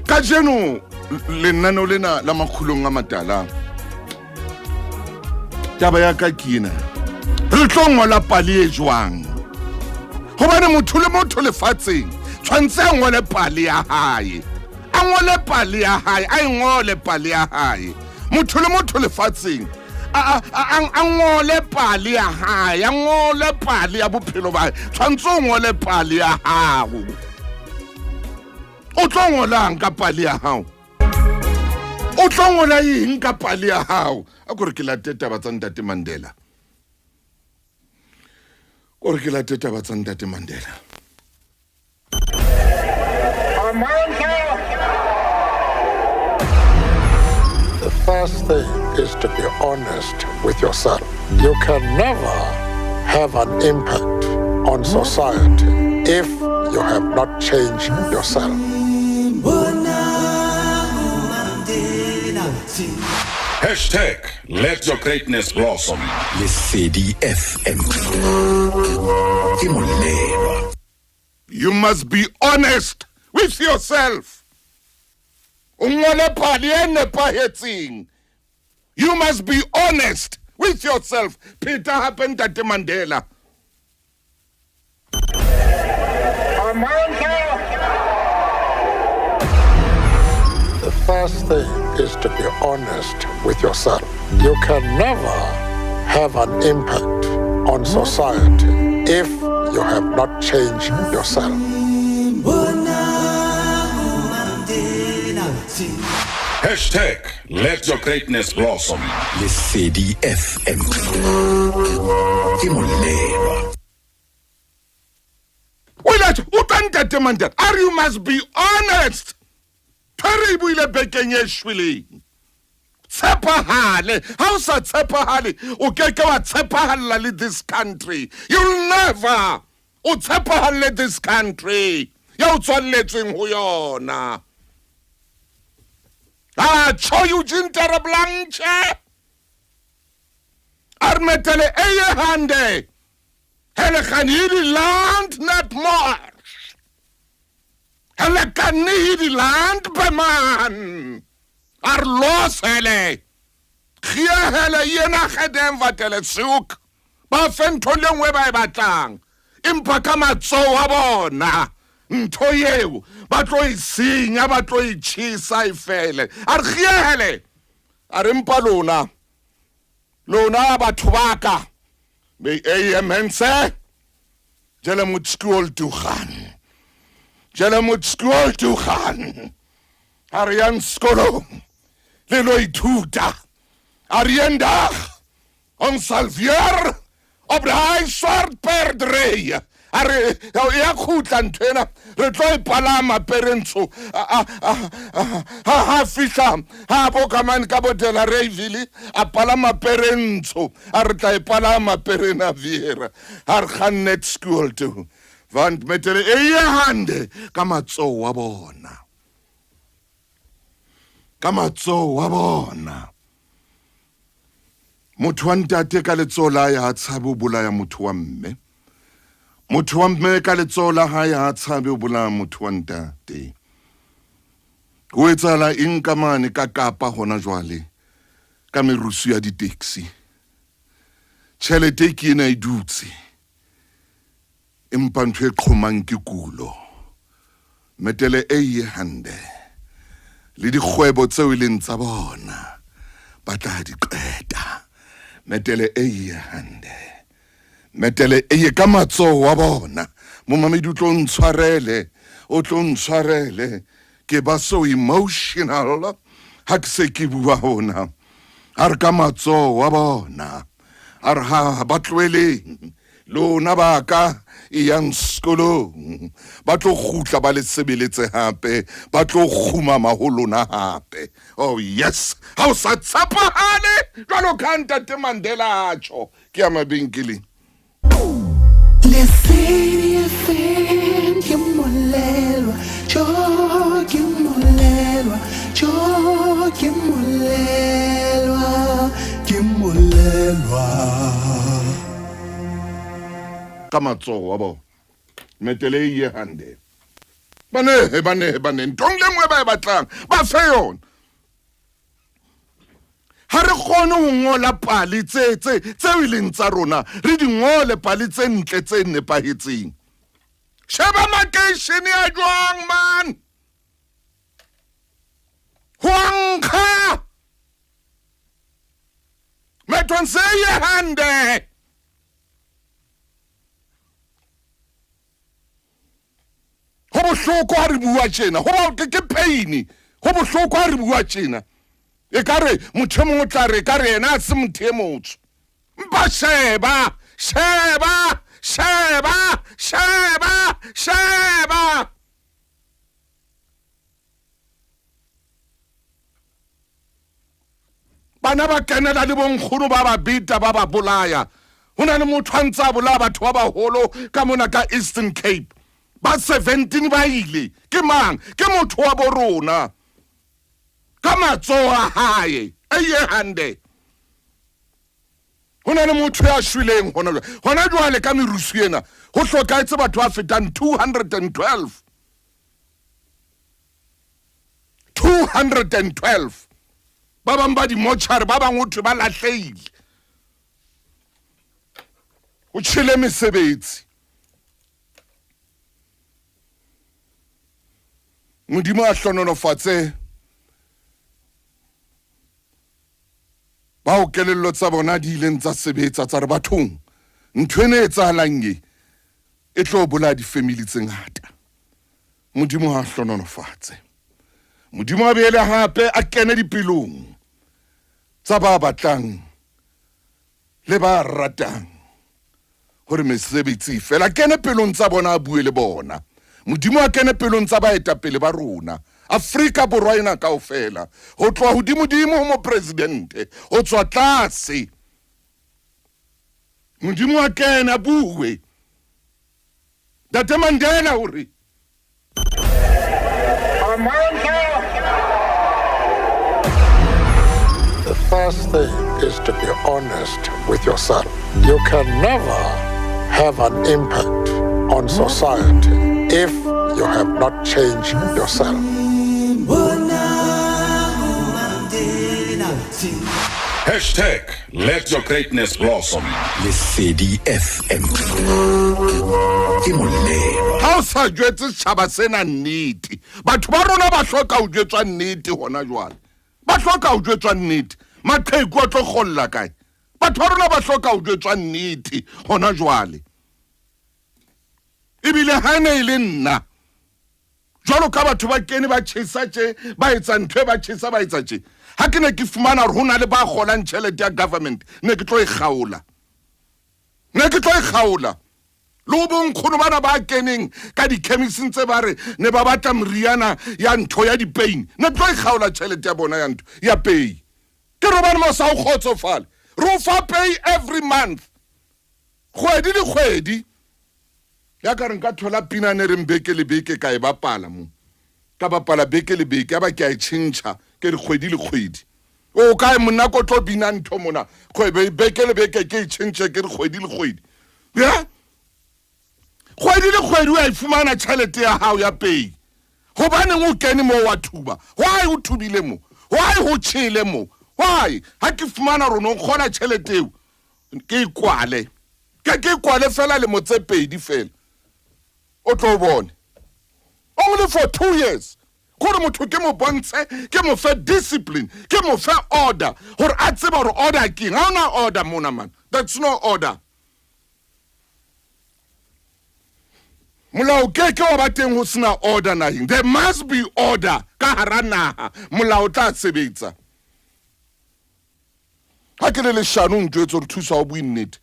Kajeno lenaneo lena la Makgulong a Matala, taba ya ka ke ena, re tlo ngola pale e jwang? Hobane motho le motho lefatsheng tshwanetse a ngole pale ya hae, a ngole pale ya hae, a e ngole pale ya hae. Motho le motho lefatsheng a ngole pale ya hae, a ngole pale ya bophelo ba hae. Tshwanetse o ngole pale ya hao. O tlo ngolang ka pale ya hao? O tlo ngola eng ka pale ya hao? A kore ke late taba tsa Ntate Mandela. Kore ke late taba tsa Ntate Mandela. The first thing is to be honest with yourself. You can never have an impact on society if you have not changed yourself. Hashtag let your greatness blossom. Lesedi FM. Ke molelwa. You must be honest with yourself. O ngole pale e nepahetseng. You must be honest with yourself. Pheta hape Ntate Mandela. The first thing is to be honest with yourself. You can never have an impact on society if you have not changed yourself. Hashtag let your greatness blossom. Lesedi FM. Ke molelwa. O ile a tjho, utlwa Ntate Mandela, a re you must be honest. Ntho e re e buile bekeng e shweleng. Tshepahale. Ha o sa tshepahale, o ke ke wa tshepahalla le this country. You'll never o tshepahalle this country ya o tswalletsweng ho yona. A tjho Eugene Terreblanche. A re metele eye hande. Hele gaan hierdie land net mors. Hulle kan nie hierdie land beman. A re los hulle. Gee hulle enige ding wat hulle soek. Ba fe ntho le nngwe ba e batlang. Empa ka matsoho a bona ntho eo ba tlo e senya, ba tlo e tjhesa e fele. A re gee hulle. A re empa lona, lona batho ba ka, my eie mense, julle moet skool toe gaan. Julle moet skool toe gaan. A re yang sekolong le lo ithuta. A re eendag ons sal weer op daai swart perd ry. A re ya khutla ntho ena, re tlo e palama pere ntsho. Ha ha fihla ha bo ka mane ka bo Delareyville, a palama pere ntsho. A re tla e palama pere ena weer. A re gaan net skool toe. Want met hulle eie hande ka matsoho a bona. Ka matsoho a bona. Motho wa ntate ka letsoho la hae ha tshabe ho bolaya motho wa mme. Motho wa mme ka letsoho la hae ha tshabe ho bolaya motho wa ntate. Ho etsahala eng ka mane ka Kapa hona jwale ka merusu ya di-taxi? Tjhelete ke ena e dutse, empa ntho e qhomang ke kulo. Metele e ye hande le dikgwebo tseo e leng tsa bona ba tla di qeta. Metele e ye hande, metele e ye ka matsoho a bona. Momamedi o tlo ntshwarele, o tlo ntshwarele, ke ba so emotional ha ke se ke bua hona. A re ka matsoho a bona, a re ha ba tlohelleng lona ba ka e yang sekolong, ba tlo kgutla ba le sebeletse hape, ba tlo kgumama ho lona hape. Oh yes, ha o sa tshepahale jwalo ka Ntate Mandela a tjho. Ke ya mabenkeleng. Lesedi FM ke molelwa, tjo ke molelwa, tjo ke molelwa, ke molelwa. Ka matsoho a bona. Metele e ye hande. Ba nehe, ba nehe, ba nehe. Ntho nngwe le nngwe ba e batlang, ba fe yona. Ha re kgone ho ngola pale tse tse tseo e leng tsa rona, re di ngole pale tse ntle tse nepahetseng. Sheba makeishene a jwang man. Ho a nkga. Met ons eie hande. Go bohloko ha re bua tjena, go ba ke pain. Go bohloko ha re bua tjena. E ka re motho e mongwe o tla re e ka re yena a se motho e motsho. Mpa sheba, sheba, sheba, sheba, sheba. Bana ba kenela le bonkgono ba ba beta ba ba bolaya. Ho na le motho a ntse a bolaya batho ba baholo ka mona ka Eastern Cape. Ba 17 ba ile. Ke mang? Ke motho wa bo rona. Ka matsoho a hae. Eye hande. Ho na le motho ya shweleng hona jwale. Hona jwale ka merusu ena ho hlokahetse batho ba fetang 212. 212 ba bang ba dimotšhare ba bang ho thwe ba lahlehile o tjhele mesebetsi modimo a hlonolofatse bao kelello tsa bona di ileng tsa sebetsa tsa re bathong ntho ena e etsahalang e e tlo bolaya difemili tse ngata Modimo a hlonolofatse. Modimo a beele hape a kene dipelong tsa ba batlang le ba ratang hore mesebetsi fela kene pelong tsa bona a bue le bona. Modimo a kene pelong tsa baetapele ba rona Afrika Borwa ena kaofela, ho tloha hodimodimo ho mopresidente, ho tswa tlase. Modimo a kene a bue. Ntate Mandela o re The first thing is to be honest with yourself. You can never have an impact on society if you have not changed yourself. Hashtag let your greatness blossom. Lesedi FM. Ke molemo. Ha o sa jwetse setjhaba sena nnete, batho ba rona ba hloka ho jwetswa nnete hona jwale. Ba hloka ho jwetswa nnete. Maqheku a tlo kgolla kae? Batho ba rona ba hloka ho jwetswa nnete hona jwale. Ebile ha ne e le nna jwalo ka batho ba kene ba tjhesa tje, ba etsa ntho e ba tjhesa ba etsa tje. Ha ke ne ke fumana hore ho na le ba kgolang tjhelete ya government, ne ke tlo e kgaola. Ne ke tlo e kgaola. Le ho bonkgono bana ba keneng ka di-chemisting tse ba re ne ba batla meriana ya ntho ya di-pain, ne ke tlo e kgaola tjhelete ya bona ya ntho ya pay. Ke re hobane mos ha o kgotsofale, re o fa pay every month, kgwedi le kgwedi. Ya ka re nka thola pina ne reng beke le beke ka e bapala mo. Ka bapala beke le beke, ya ba ke a e tjhentjha, ke re kgwedi le kgwedi. O kae monna ko tlo bina ntho mona? Kgwebe beke le beke ke e tjhentjhe ke re kgwedi le kgwedi. Ya? Kgwedi le kgwedi o a e fumana tjhelete ya hao ya pay. Hobaneng o kene mo wa thuba? Why o thubile mo? Why ho tjhele mo? Why? Ha ke fumana rona o kgola tjhelete eo, ke e kwale. Ke ke kwale fela lemo tse pedi fela. O tlo bone. Only for 2 years. Gore motho ke mo bontshe, ke mo fe discipline, ke mo fe order, gore a tsebe gore order ke eng. Ha hona order mona man. That's no order. Molao ke ke wa ba teng ho sena order naheng. There must be order ka hara naha. Molao o tla sebetsa. Ha ke le leshano o ntjwetse hore thusa o bue nnete.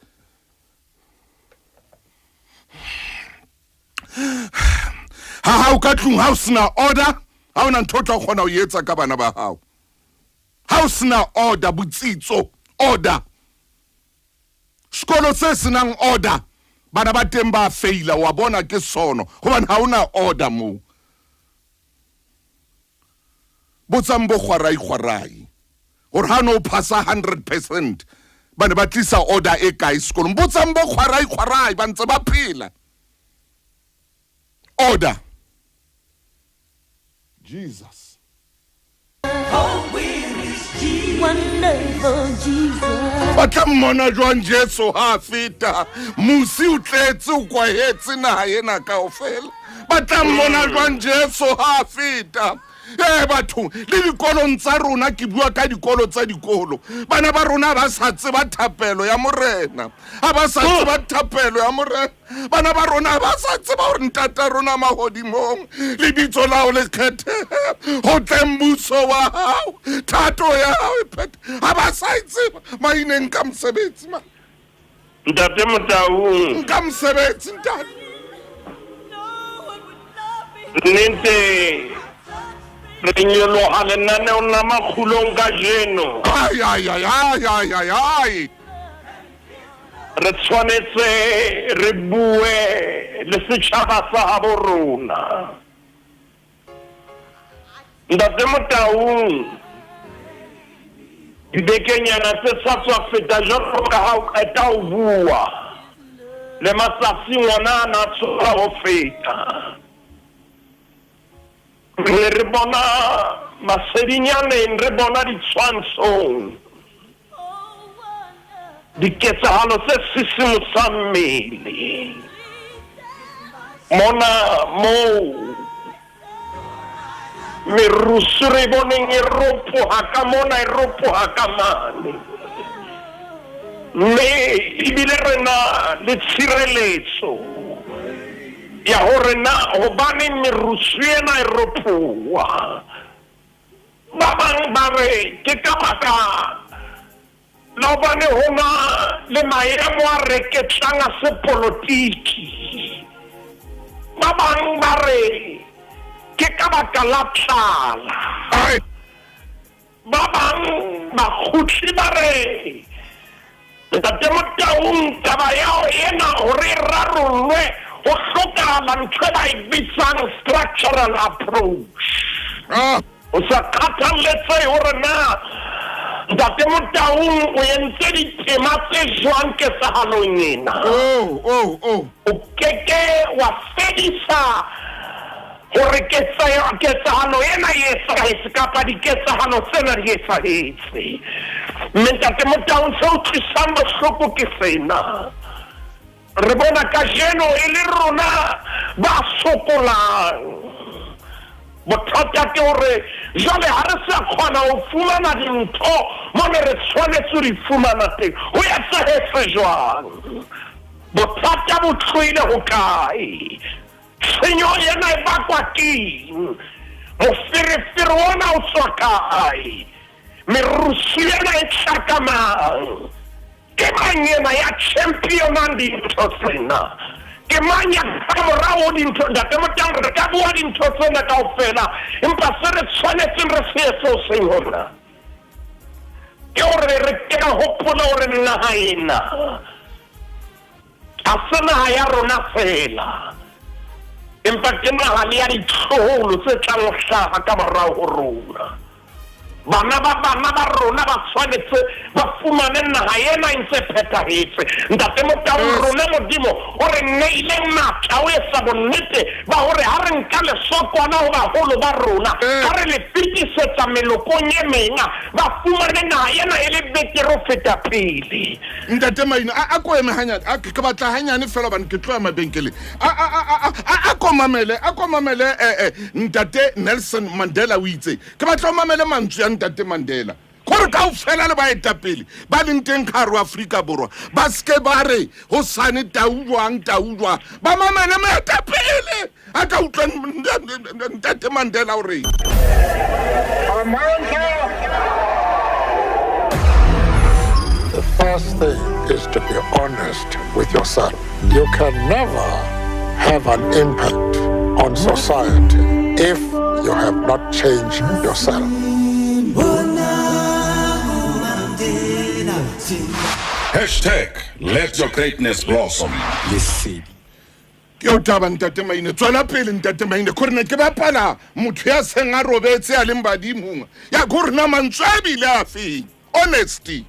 Ha hao ka tlung ha o sena order, ha ona ntho o tla kgona ho etsa ka bana ba hao. Ha o sena order, botsitso, order. Sekolo se senang order, bana ba teng ba faila, wa bona ke sono hobane ha ona order moo. Botsang bo kgwarai kgwarai gore ha no phasa 100% ba ne ba tlisa order e kae sekolong. Botsang bo kgwarai kgwarai ba ntse ba phela. Order. Jesus. Ba tla mmona jwang Jesu ha a feta? Mosi o tletse o kwahetse naha ena kaofela. Ba tla mmona jwang Jesu ha a feta? Ee bathong, le dikolong tsa rona, ke bua ka dikolo tsa dikolo, bana ba rona ba sa tseba thapelo ya Morena, ha ba sa tseba thapelo ya Morena. Bana ba rona ba sa tseba gore ntata rona magodimong, lebitso lao le kgethehe, go tle mmuso wa gago, thato ya gago e phethe. Ga ba sa e tseba. Maineng ka mosebetsi ma. Ntate Motaung. Nka mosebetsi ntate. Nnete re nyoloha lenaneong la makgulong kajeno. Ai ai ai ai ai ai ai. Re tshwanetse re bue le setjhaba sa habo rona. Ntate Motaung, dibekenyana tse sa tswa feta jwalo ka ha o qeta ho bua, le matsatsing ona a na tswa ho feta. Re ne re bona masedinyaneng, re bona ditshwantshong diketsahalo tse sisimosang mmele. Mona moo merusu re boneng e ropoha ka mona, e ropoha ka mane, mme ebile re na le tshireletso ya hore na hobaneng merusu ena e ropoha. Ba bang ba re ke ka baka la hobane ho na le maemo a reketlang a sepolotiki. Ba bang ba re ke ka baka la tlala. Ba bang bakgutli ba re, Ntate Motaung, taba ya ena hore e rarollwe ho hlokahala ntho e ba e bitsang structural approach. Ho sa kgathalletsehe hore na Ntate Motaung o entse ditema tse jwang ketsahalong ena, o ke ke wa fedisa hore ketsahalo ena e etsahetse kapa diketsahalo tsena di etsahetse. Mme Ntate Motaung, se utlwisang bohloko ke sena. Re bona kajeno e le rona ba sokolang. Bothata ke hore jwale ha re sa kgona ho fumana dintho mo ne re tshwanetse ho di fumana teng. Ho etsahetse jwang? Bothata bo tlohile hokae? Tshenyo ena e bakwa keng? Moferefere ona o tswa kae? Merusu ena e tla ka mang? Ke mang ena ya championang dintho tsena? Ke mang ya ka morao ho dintho? Ntate Motang, re ka bua dintho tsena kaofela, empa se re tshwanetseng re se etse hoseng hona ke hore re ke re hopole hore naha ena Ha se naha ya rona feela, empa ke naha le ya ditloholo tse tlang ho hlaha ka morao ho rona. Bana ba bana ba rona ba tshwanetse ba fumane naha ena e ntse phethahetse. Ntate Motaung, rona Modimo o re neileng matla ho etsa bonnete ba hore ha re nka lesokwana ho baholo ba rona, ha re le fetisetsa melokong e meng, ba fumane naha ena e le betere ho feta pele. Ntate Maina, a ko eme hanyane, a ke batla hanyane fela hobane ke tlo ya mabenkeleng. A a a a a ko mamele, a ko mamele eh eh Ntate Nelson Mandela o itse. Ke batla o mamele mantswe a Ntate Mandela. Gore kaofela le baetapele ba leng teng ka hare ho Afrika Borwa ba seke ba re ho sane tau jwang tau jwang, ba mamele moetapele. A ka utlwa Ntate Mandela o reng. The first thing is to be honest with yourself. You can never have an impact on society if you have not changed yourself. Hashtag let your greatness blossom. Lesedi. Ke o taba Ntate Maine, tswela pele Ntate Maine, gore ne ke bapala motho ya seng a robetse a leng badimong ya gore na mantswe a bile a feng. Honesty.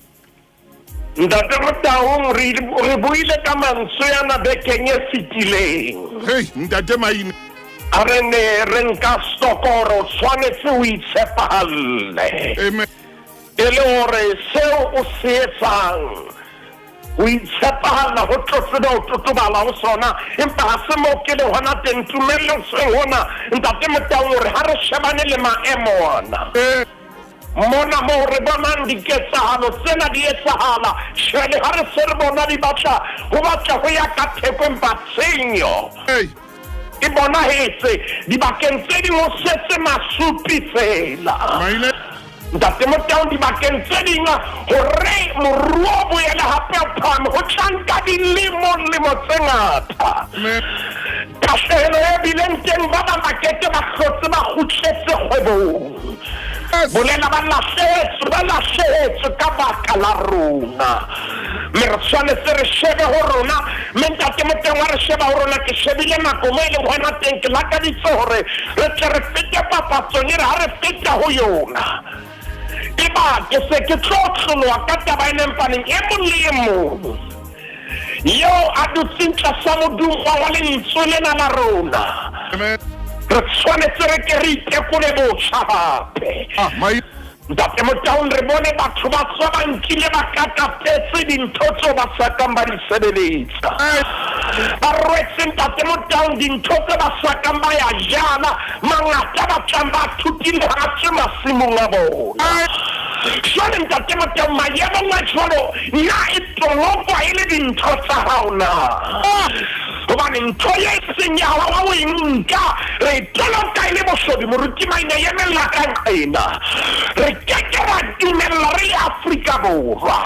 Ntate Motaung, re re buile ka mantswe ana bekeng e fetileng. Hey Ntate Maine. A re ne re nka stokoro, o tshwanetse o itshepahalle. Amen. E le hore seo o se etsang ho itshepahalla ho tlo tsebe ho totobala ho sona, empa ha se moo ke le hona teng. Tumellong seng hona, Ntate Motaung, hore ha re shebane le maemo ana mona moo re bonang diketsahalo tsena di etsahala, tjhe, le ha re se re bona di batla ho batla ho ya ka theko, empa tshenyo e bonahetse dibakeng tse ding, ho setse masupi fela. Ntate Motaung, dibakeng tse ding hore moruo o boele hape o phahame ho tla nka dilemo-lemo tse ngata. Tahlehelo e bileng teng, ba bang ba keke ba hlotse ba kgutletse kgwebong. Bolela ba lahlehetswe, ba lahlehetswe ka baka la rona. Mme re tshwanetse re shebe ho rona. Mme Ntate Motaung, ha re sheba ho rona, ke shebile nako mo e leng hona teng, ke lakaditse hore re tle re fete papatsong, e re ha re feta ho yona, eba ke se ke tlo tloloha ka taba ena, empaneng e mong le e mong eo a dutseng tlasa modumo wa lentswe lena la rona, re tshwanetse re ke re itekole botjha hape. Ntate Motaung, re bone batho ba tswa ba nkile ba kakapetse dintho tseo ba sa kang ba di sebeletsa, ba rwetse, Ntate Motaung, dintho tse ba sa kang ba ya jala, mangata ba tlang ba thutile ha tswe masimong a bona. Jwale, Ntate Motaung, maemong a jwalo, na e tolokwa e le dintho tsa hao na? Hobane ntho ye seng ya hao ha o e nka, re e toloka e le boshodu. Moruti Maine, emella ka nqena, re keke ra dumella re le Afrika Borwa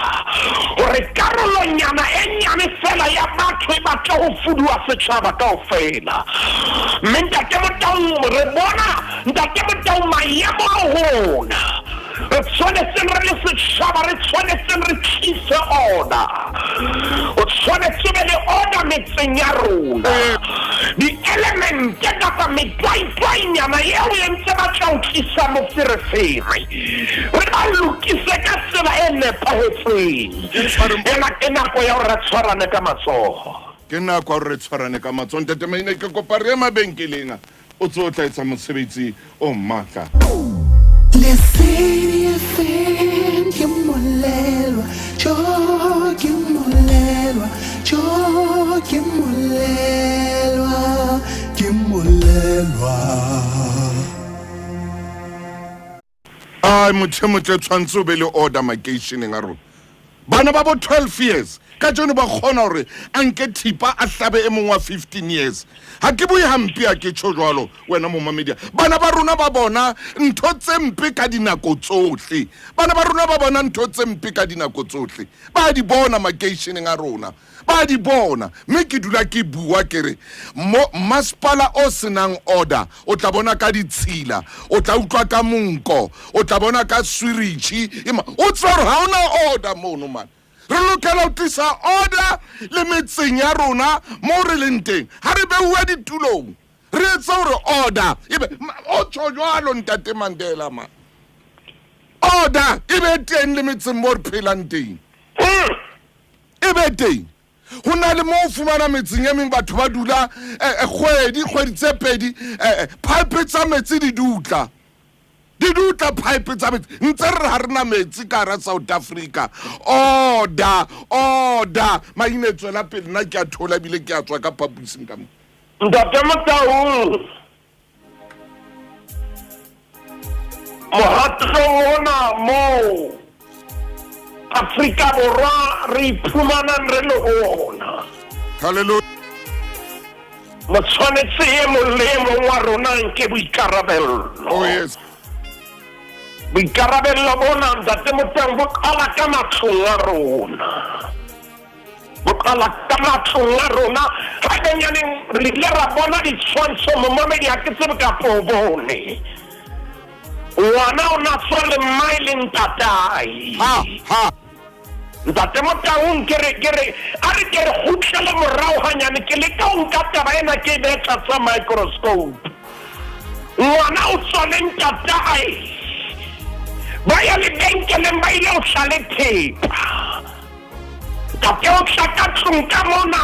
hore karolonyana e nyane fela ya batho e batle ho fuduwa setjhaba kaofela. Mme, Ntate Motaung, re bona, Ntate Motaung, maemo a rona, re tshwanetseng re le setjhaba, re tshwanetseng re tlise order. O tshwanetse be le order metseng ya rona. Di-elemente kapa metwaitwainyana eo e ntse batla ho tlisa moferefere, re ba lokise ka tsela e nepahetseng. Ena ke nako ya hore re tshwarane ka matsoho. Ke nako ya hore re tshwarane ka matsoho. Ntate Maine, ke kopa re ye mabenkeleng, o tse o tla etsa mosebetsi o matla. Lesedi FM ke molelwa, jo ke molelwa, jo ke molelwa, ke molelwa. Ai, motho e motle, tshwanetse o be le order makeisheneng a rona. Bana ba bo 12 years ka jeno ba kgona hore a nke thipa a hlabe e mong wa 15 years. Ha ke bue hampe, ha ke tjho jwalo, wena momamedia. Bana ba rona ba bona ntho tse mpe ka dinako tsohle. Bana ba rona ba bona ntho tse mpe ka dinako tsohle, ba di bona makeisheneng a rona, ba di bona. Mme ke dula ke bua ke re mo masepala o senang order, o tla bona ka ditshila, o tla utlwa ka monko, o tla bona ka swiritšhi, o tseba gore ga ona order mono man. Re lokela ho tlisa order le metseng ya rona mo re leng teng. Ha re beuwe ditulong, re etse hore order ebe o tjho jwalo Ntate Mandela ma, order e be teng le metseng mo re phelang teng, e be teng. Ho na le mo o fumana metseng e meng batho ba dula kgwedi, kgwedi tse pedi, pipe tsa metsi di dutla, di dutla pipe tsa metsi, ntse re ha re na metsi ka hara South Africa. Order, order. Maine, tswela pele, nna ke a thola ebile ke a tswa ka phaposing ka mo. Ntate Motaung, mohatong ona moo Afrika Borwa re iphumanang re le ho ona, Halleluja. mo tshwanetse e mong le e mong wa rona nke boikarabello. Oh yes. Boikarabello bona, Ntate Motaung, bo qala ka matlong a rona, bo qala ka matlong a rona. Ha benyaneng re ile ra bona ditshwantsho, momamedi, ha ke tsebe kapa o bone, ngwana o na tswa le mmae le ntatae. Ha ha. Ntate Motaung, ke re ke re a re ke re kgutlele morao hanyane, ke leka ho nka taba ena ke e behe tlasa microscope. Ngwana o tswa le ntatae, ba ya lebenkeleng, ba ile ho tla le thepa. Ntate o tla ka tlung ka mona,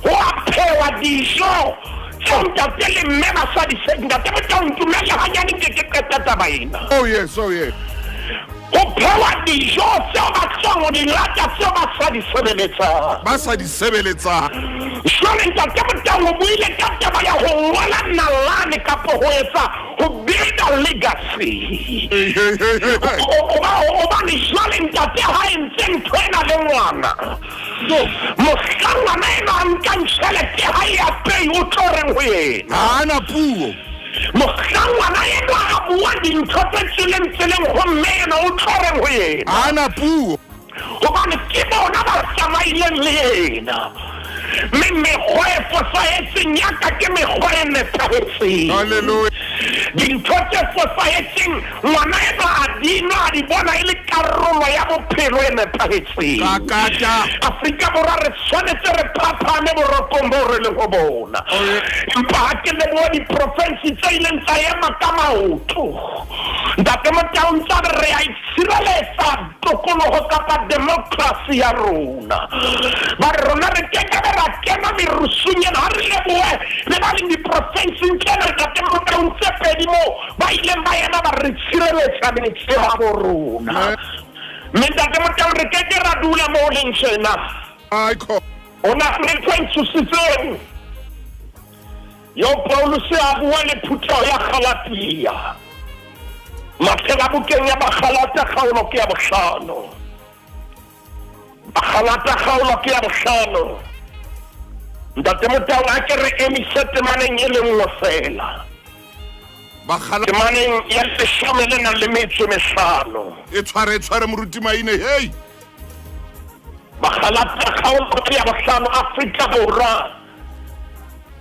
ho a phewa dijo. Tseo ntate le mme ba sa di se ntate Motau ntumelle hanyane nke ke qeta taba ena. Oh yes, oh yes. Ho phehwa dijo tseo ba tswang ho di lata tseo ba sa di sebeletsang. Ba sa di sebeletsang. Jwale ntate Motau o buile ka taba ya ho ngola nalane kapo ho etsa ho build a legacy. Hey, hey, hey, hey, hey. Hobane jwale ntate ha entse ntho ena le ngwana. Mohlang ngwana enwa a nkang tjhelete ha e ya pei o tlo reng ho yena? Ha ana puo. Mohlang ngwana enwa a bua dintho tse tswileng tseleng ho mme ena o tlo reng ho yena? Ha ana puo. Hobane ke bona ba tsamaileng le yena. Mme mekgwa e fosahetseng ya ka ke mekgwa e nepahetseng. Hallelujah. Dintho tse fosahetseng ngwana enwa a di nwa a di bona e le karolo ya bophelo e nepahetseng. Kakata. Afrika Borwa re tshwanetse re phaphame borokong boo re leng ho bona. Empa ha ke leboha diprofensi tse ileng tsa ema ka maoto. Ntate Motau ntse a re re a itshireletsa tokoloho kapa democracy ya rona. Ba re rona re ke ke be ra kena merusung ena ha re lebohe le ba leng diprofensing tsena ntate Motau tse pedi moo ba ileng ba ema ba re tshireletsa metse ya bo rona. Mme ntate Motau re ke ke ra dula moo leng tjena. Aiko. Ho na le ntho e ntshositseng. Eo Pauluse a bua le phutheho ya Galatia. Mathela bukeng ya Bagalata kgaolo ke ya bohlano. Bagalata kgaolo ke ya bohlano. Ntate Motau a ke re emise temaneng e le nngwe fela. Bagala Temaneng ya leshome le nang le metso e mehlano. e tshware e tshware moruti Maine hey. Bagalata kgaolo ke ya bohlano Afrika Borwa.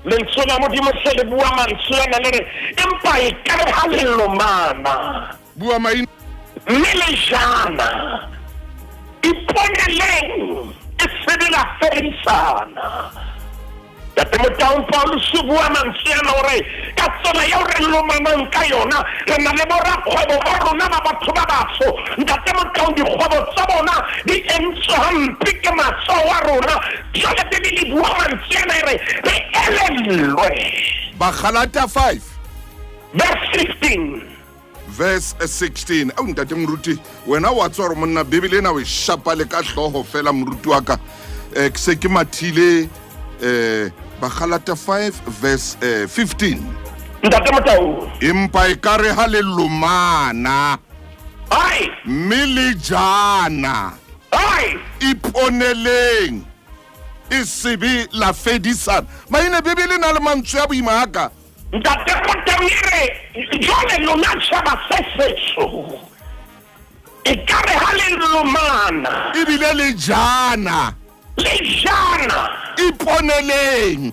Lentswe la Modimo se le bua mantswe ana le re empa e ka re ha le lomana Bua Maine. mme le jana iponeleng e sebe la fedisana. Ntate Motau Paulus o bua mantswe ana hore ka tsela eo re lomanang ka yona re na le borakgwebo ba rona ba batho ba batsho. Ntate Motau dikgwebo tsa bona di entswe hampe ke matsoho a rona. Jwale Bibele e bua mantswe ana e re re elellwe. Bagalata 5 Verse 16. verse 16. Au ntate moruti wena wa tswa hore monna Bibele ena o e shapa le ka hlooho fela moruti wa ka. Ke se ke mathile Bagalata 5 verse 15. Ntate Motau. Empa e ka re ha le lomana. Ai. Mme le jana. Ai. Iponeleng. E sebe la fedisana. Maine Bibele na le mantswe a boima ka. Ntate Motau e re jwale lona tjhaba se setsho. E ka re ha le lomana. Ebile le jana. Le jana. Iponeleng.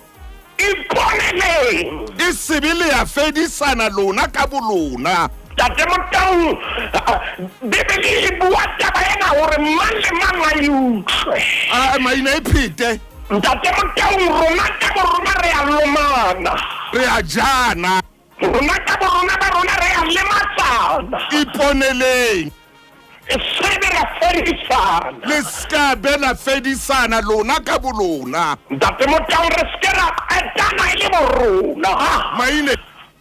Iponeleng. E sebe le ya fedisana lona ka bolona. Ntate Motau Bibele e bua taba ena hore mang le mang a e utlwe. A maina e phete. Ntate Motau rona ka borona re a lomana. Re a jana. Rona ka borona ba rona re a lematsana. Iponeleng. E sebe ra fedisana. Le ska be la fedisana lona ka bolona. Ntate Motau re ske ra qetana e le borona. Maine.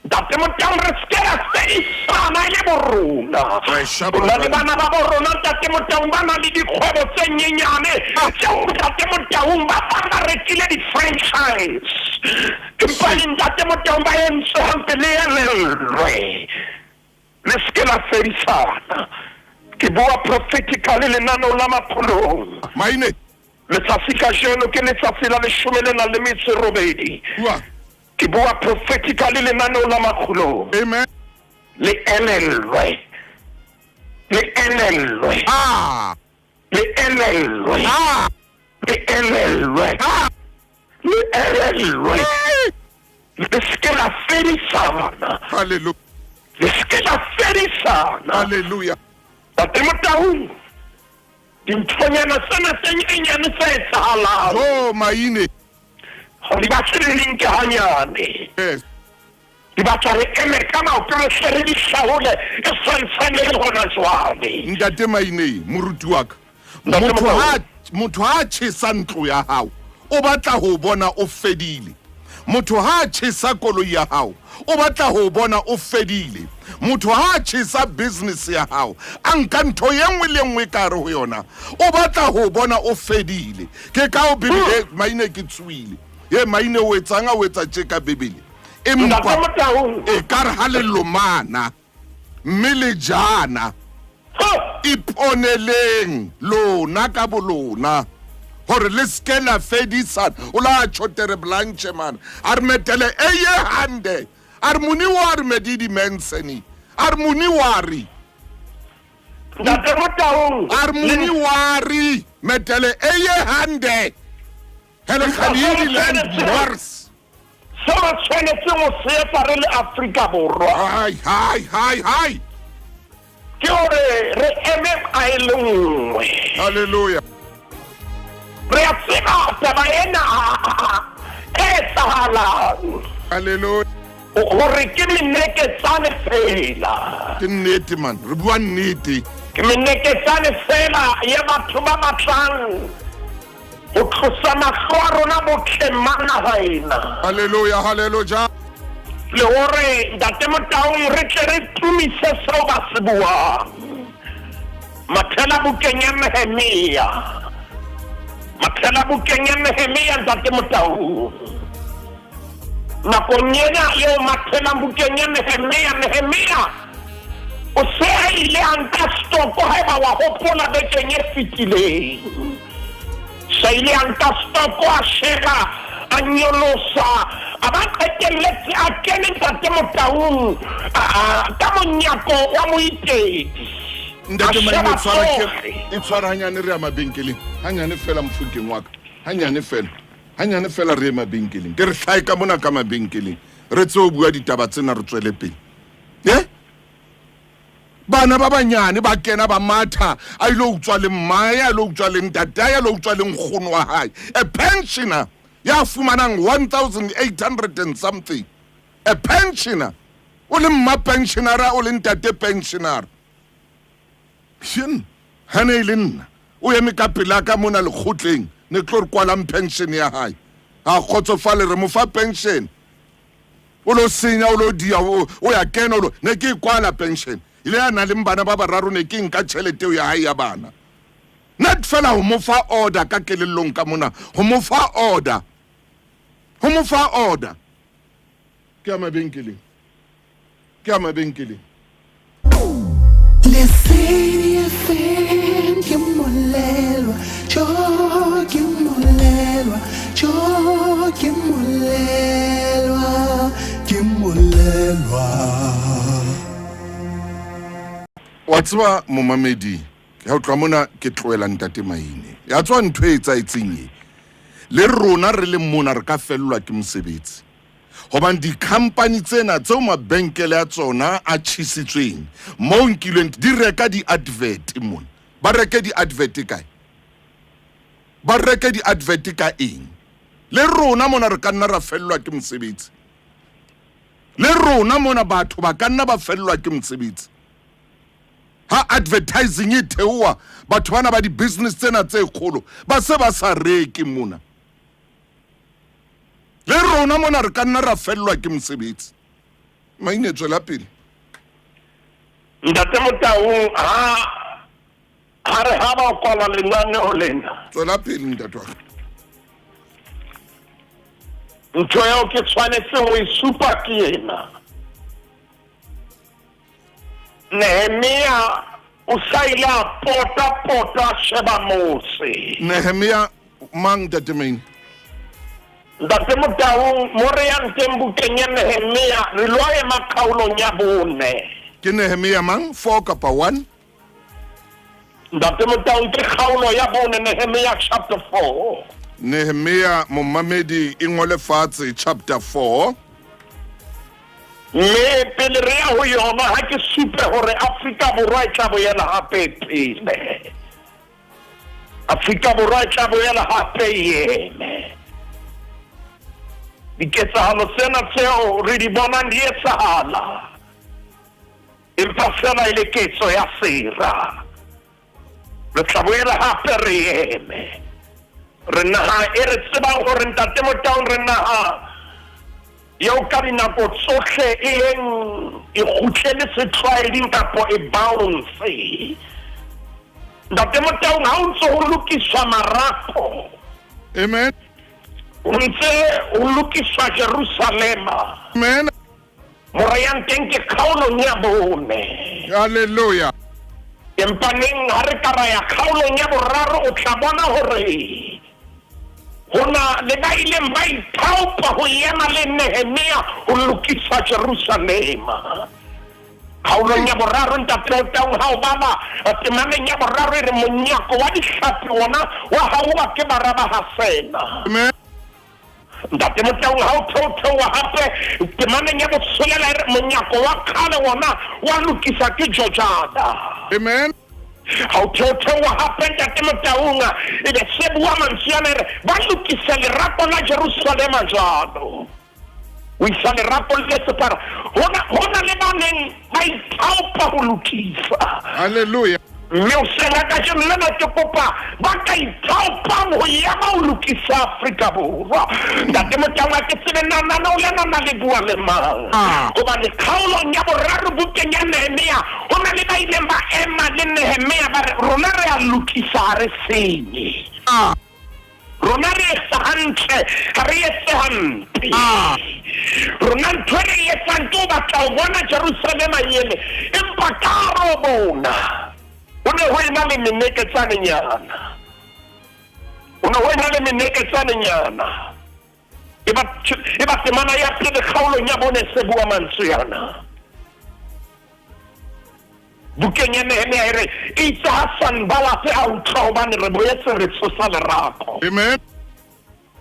Ntate Motau re ske ra fedisana e le borona. Re shapa Rona le bana ba borona ntate Motau ba na le dikgwebo tse nyenyane tseo ntate Motau ba bang ba rekile di-franchise. Empa le ntate Motau ba entswe hampe le elellwe. Le ske la fedisana. Ke bua prophetically lenaneo la Mapholong. Maine. Letsatsi kajeno ke letsatsi la leshome le nang le metso e robedi. Bua. Ke bua prophetically lenaneo la Makgolong. Amen. Le elellwe. Le elellwe. Ah. Le elellwe. Ah. Le elellwe. Ah. Le elellwe. Hey. Le ske la fedisana. Hallelujah. Le ske la fedisana. Hallelujah. Ntate Motau dinthonyana tsena tse nyenyane tse etsahalang. Oh maine. Ha di batle le di nke hanyane. Yes. Di batla re eme ka maoto re hle re di hlaole e santsane e le hona jwale. Ntate Maine moruti wa ka. Ntate Motho Motau. ha motho ha tjhesa ntlo ya hao o batla ho bona o fedile. Motho ha a tjhesa koloi ya hao, o batla ho o bona o fedile. Motho ha a tjhesa business ya hao, a nka ntho ye nngwe le nngwe ka hare ho yona, o batla ho o bona o fedile. Ke ka o Bibele, hmm. Maine ke tsoile. Ye maine o etsang a o etsa tje ka Bibele. Empa e ka re ha le lomana mme le jana iponeleng lona ka bolona gore le seke la fedisana o la tšho tere blanche man a re metele eye hande a re moni wa re medidi menseni a re moni wa re Ntate Motaung a re moni wa re metele eye hande hele kganedi land wars Se re tshwanetseng ho se etsa re le Afrika Borwa. Hai, hai, hai, hai. Ke hore re eme a e le nngwe. Hallelujah. Re a tseba taba ena e etsahalang. Hallelujah. Hore ke meneketsane fela. Ke nnete man, re bua nnete. Ke meneketsane fela ya batho ba batlang Ho tlosa mahlo a rona botleng ba naha ena. Haleluya, haleluja. Le hore Ntate Motaung re tle re tumise seo ba se buang. Mathela bukeng ya Nehemia. Mathela bukeng ya Nehemia Ntate Motaung. Nakong ena eo mathelang bukeng ya Nehemia, Nehemia o se a ile a nka stoko haeba wa hopola bekeng e fetileng. Sa ile a nka stoko a sheba a nyolosa a ba qetelletse a kene Ntate Motaung ka monyako wa moitedi. Ntate Maine tshwara e tshwara hanyane re ya mabenkeleng hanyane fela mofokeng wa ka hanyane fela Hanyane fela re ye mabenkeleng. Ke re hlae ka mona ka mabenkeleng. Re tse o bua ditaba tsena re tswele pele. Eh? Bana ba banyane ba kena ba matha a ile utswa le mmae, a ile utswa le ntatae, a ile utswa le nkgono wa hae. A pensioner ya fumanang 1800 and something. A pensioner. O le mma pensionera, o le ntate pensionera. Shin, ha ne e le nna, o eme ka pela ka mona lekgotleng, ne tlo re kwalang pension ya hae. A kgotsofale re mo fa pension. O lo senya, o lo dia, o ya kena, o lo ne ke e kwala pension. Ile ya na le bana ba bararo ne ke nka tjhelete eo ya hae ya bana. Not fela ho mo fa order ka kelellong ka mona, ho mo fa order. Ho mo fa order. Ke ya mabenkeleng. Ke ya mabenkeleng. Lesedi FM ke molelwa, jo ke molelwa, jo ke molelwa, ke molelwa. Wa tseba momamedi, ya o tloha mona ke tlohela ntate Maine. Ya tswa ntho e etsaetseng e. Le rona re le mona re ka fellwa ke mosebetsi. Hobane di-company tsena tseo mabenkele a tsona a tjhesitsweng moo nkilweng di reka di-advert mona. Ba reke di-advert kae? Ba reke di-advert ka eng? Le rona mona re ka nna ra fellwa ke mosebetsi. Le rona mona batho ba ka nna ba fellwa ke mosebetsi. Ha advertising e theoha, batho bana ba di-business tsena tse kgolo ba se ba sa reke mona. Le rona mona re ka nna ra fellwa ke mosebetsi. Maine tswela pele. Ntate Motaung ha ha re ha ba kwala lenaneo lena. Tswela pele ntate wa ka. Ntho eo ke tshwanetseng ho e supa ke ena. Nehemia o sa ile a pota pota a sheba motse. Nehemia mang Ntate Maine? Ntate Motaung, mo re yang teng bukeng ya Nehemia, re lo ema kgaolong ya bone. Ke Nehemia mang? 4 kapa 1? Ntate Motaung, ke kgaolo ya bone, Nehemia chapter 4. Nehemia momamedi e ngole fatshe chapter 4. Mme pele re ya ho yona, ha ke supe hore Afrika Borwa e tla boela hape e phele. Afrika Borwa e tla boela hape e eme. Diketsahalo tsena tseo re di bonang di etsahala, empa fela e le ketso ya sera. Re tla boela hape re eme. Re naha e re tsebang hore Ntate Motaung re naha Eo ka dinako tsohle e yeng e kgutlele setlwaeding kapo e bounce. Ntate Motaung, ha o ntse ho lokiswa marako, Amen. ho ntse ho lokiswa Jerusalema. Amen. Moreyang teng ke kgaolong ya bone. Hallelujah. Empa neng ha re ka ra ya kgaolong ya boraro o tla bona hore ho na le ba ileng ba ithaopa ho ema le Nehemia ho lokisa Jerusalema. Kgaolong ya boraro ntate Motaung ha o bala temaneng ya boraro e re monyako wa dihlapi wona wa hauwa ke bara ba Hasena. Amen. Ntate Motaung ha o theotheoha hape temaneng ya botshelela e re monyako wa kgale wona wa lokisa ke Jojada. Amen. Ha o theotheoha hape ntate Motaung e be se bua mantswe ana e re ba lokisa lerako la Jerusalema jwalo. O isa lerapo le sephara. Hona hona le ba neng ba ithaopa ho lokisa. Hallelujah. Mme o sena kajeno lena ke kopa ba ka ithaopang ho ema ho lokisa Afrika Borwa. Ntate Motaung ha ke tsebe na lenaneo lena na le bua le mang. Ah. Hobane kgaolong ya boraro bukeng ya Nehemia ho na le ba ileng ba ema le Nehemia ba re rona re a lokisa ha re senye. Ah. Rona re etsa hantle, ha re etse hampe. Ah. Rona ntho e re e etsang ke ho batla ho bona Jerusalema ene, empa ka hare ho bona ho ne ho ena le meneketsanenyana. Ho ne ho ena le meneketsanenyana. E ba, e ba temana ya pele kgaolong ya bone se bua mantswe ana. Bukeng ya Nehemia e re, Eitse ha Sanbalate a utlwa hobane re boetse re tsosa lerako, Amen.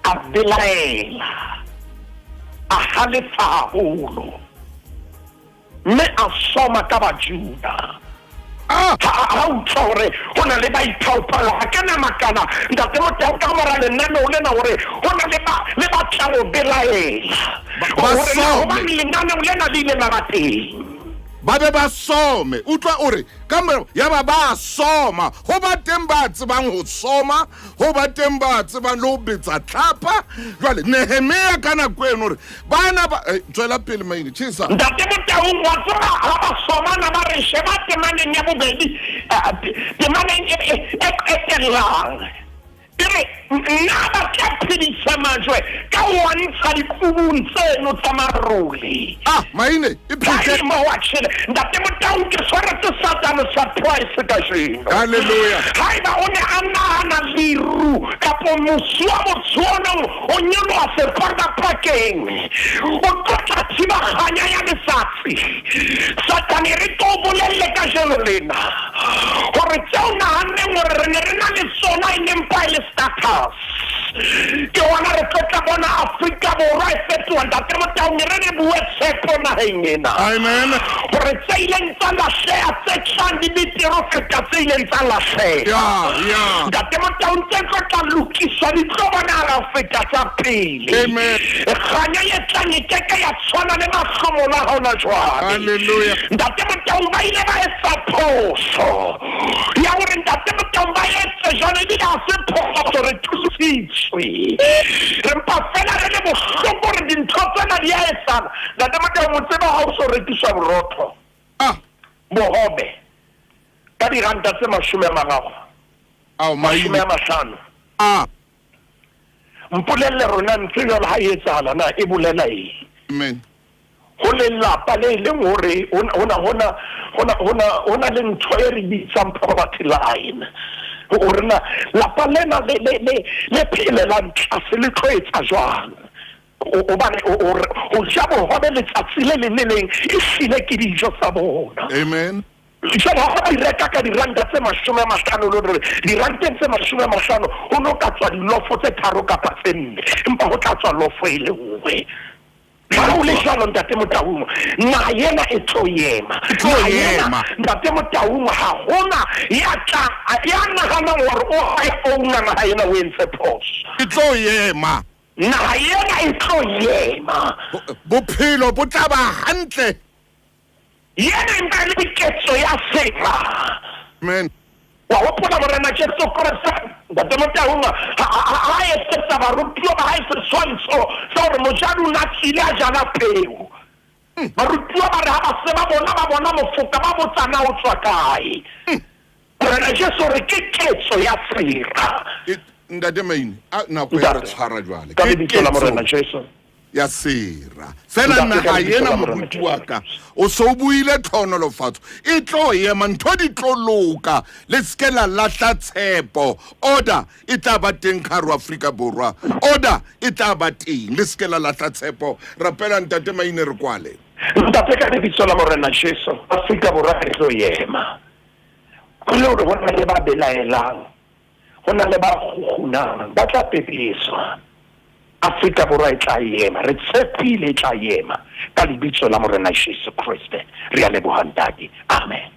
a belaela, a halefa haholo, mme a soma ka Bajuda. Ah. Ha ha utlwa hore ho na le ba ithaopang, ha ke na makala ntate Motau ka mora lenaneo lena hore ho na le ba le ba tlang ho belaela Ba hore na some. hobane lenaneo lena le ile la ba teng. Ba be ba some. Utlwa o re ka mora ya ba ba soma. Ho ba teng ba tsebang ho soma, ho ba teng ba tsebang le ho betsa tlhapa. Jwale Nehemia ka nako eno hore bana ba tswela pele maine tjhesa. Ntate Motaung wa tseba ha ba somana ba re sheba temaneng ya bobedi temaneng e qetellang. E re nna ba tla phedisa majwe ka ho a ntsha diqubung tseno tsa marole. Ah, maine e phete. Haimo wa tjhele. Ntate Motaung ke tshwaretse Satane surprise kajeno. Hallelujah. Haeba o ne a nahana leru kapo mosi wa motho o neng o nyoloha sepakapakeng o tlo tla thiba kganya ya letsatsi. Satane re tlo o bolelle kajeno lena hore tseo nahanneng hore re ne re na le tsona e ne mpa e le status. Ke hona re tlo tla bona Afrika Borwa e fetoha. Ntate Motaung re re bue tshepo naheng ena. Amen. Hore tse ileng tsa lahleha tse tlang di betere ho feta tse ileng tsa lahleha. Ya, ya. Ntate Motaung tse tlo tla lokiswa di tlo bonahala ho feta tsa pele. Amen. Kganya e tlang e keke ya tshwana le mahlomola a hona jwale. Hallelujah. Ntate Motaung ba ile ba etsa phoso ya hore ntate Motaung ba etse jwalo ebile ha se phoso re thusitswe. Re mpa fela re le bohloko hore dintho tsena di a etsahala. Ntate Motaung o tseba ha o so rekiswa borotho. Ah. Bohobe ka diranta tse 30. Ao, maine. 50. Ah. Mpolelle rona ntho jwalo ha e etsahala na e bolela eng? Amen. Ho lelapa le leng hore hona le ntho e re bitsang poverty line. Hore na lapa lena le le le le phelelang tlase le tlo etsa jwang? Hobane ho ja bohobe letsatsi le leng le leng e hlile ke dijo tsa bona. Amen. Jwale ha ba di reka ka diranta tse 50 le hore diranteng tse 50 ho no ka tswa dilofo tse 3 kapa tse 4, empa ho tla tswa lofo e le nngwe. Ha ho le jwalo ntate Motaung, naha ena e tlo ema. E tlo Naha ena, ema. ntate Motaung, ha hona ya tla ya nahanang hore o a e own-a naha ena o entse phoso. E tlo ema. Naha ena e tlo ema. Bophelo bo tla ba hantle. Yena empa e le ketso ya sera. Amen. Wa hopola Morena Jesu Kreste Ntate Motaung ha etsetsa barutuwa ba hae setshwantsho sa hore mojadi o ne a tswile a jala peo. Barutuwa ba re ha ba se ba bona ba bona mofoka ba botsa na o tswa kae. Morena Jesu o re ke ketso ya sera. Ntate Maine, a nako ya re tshwara jwale. Ka lebitso la Morena Jesu. Ya sera. Fela naha ena moruti wa ka o se o buile tlhohonolofatso e tlo ema, ntho di tlo loka, le seke la lahla tshepo. Order e tla ba teng ka hare ho Afrika Borwa, order e tla ba teng, le seke la lahla tshepo. Rapela Ntate Maine re kwale. Ntate, ka lebitso la Morena Jesu, Afrika Borwa e tlo ema. Ho le hore ho na le ba belaelang, ho na le ba kgukgunang, ba tla pepeswa. Afrika Borwa e tla ema, re tshepile e tla ema ka lebitso la Morena Jesu Kreste. Re a leboha Ntate. Amen.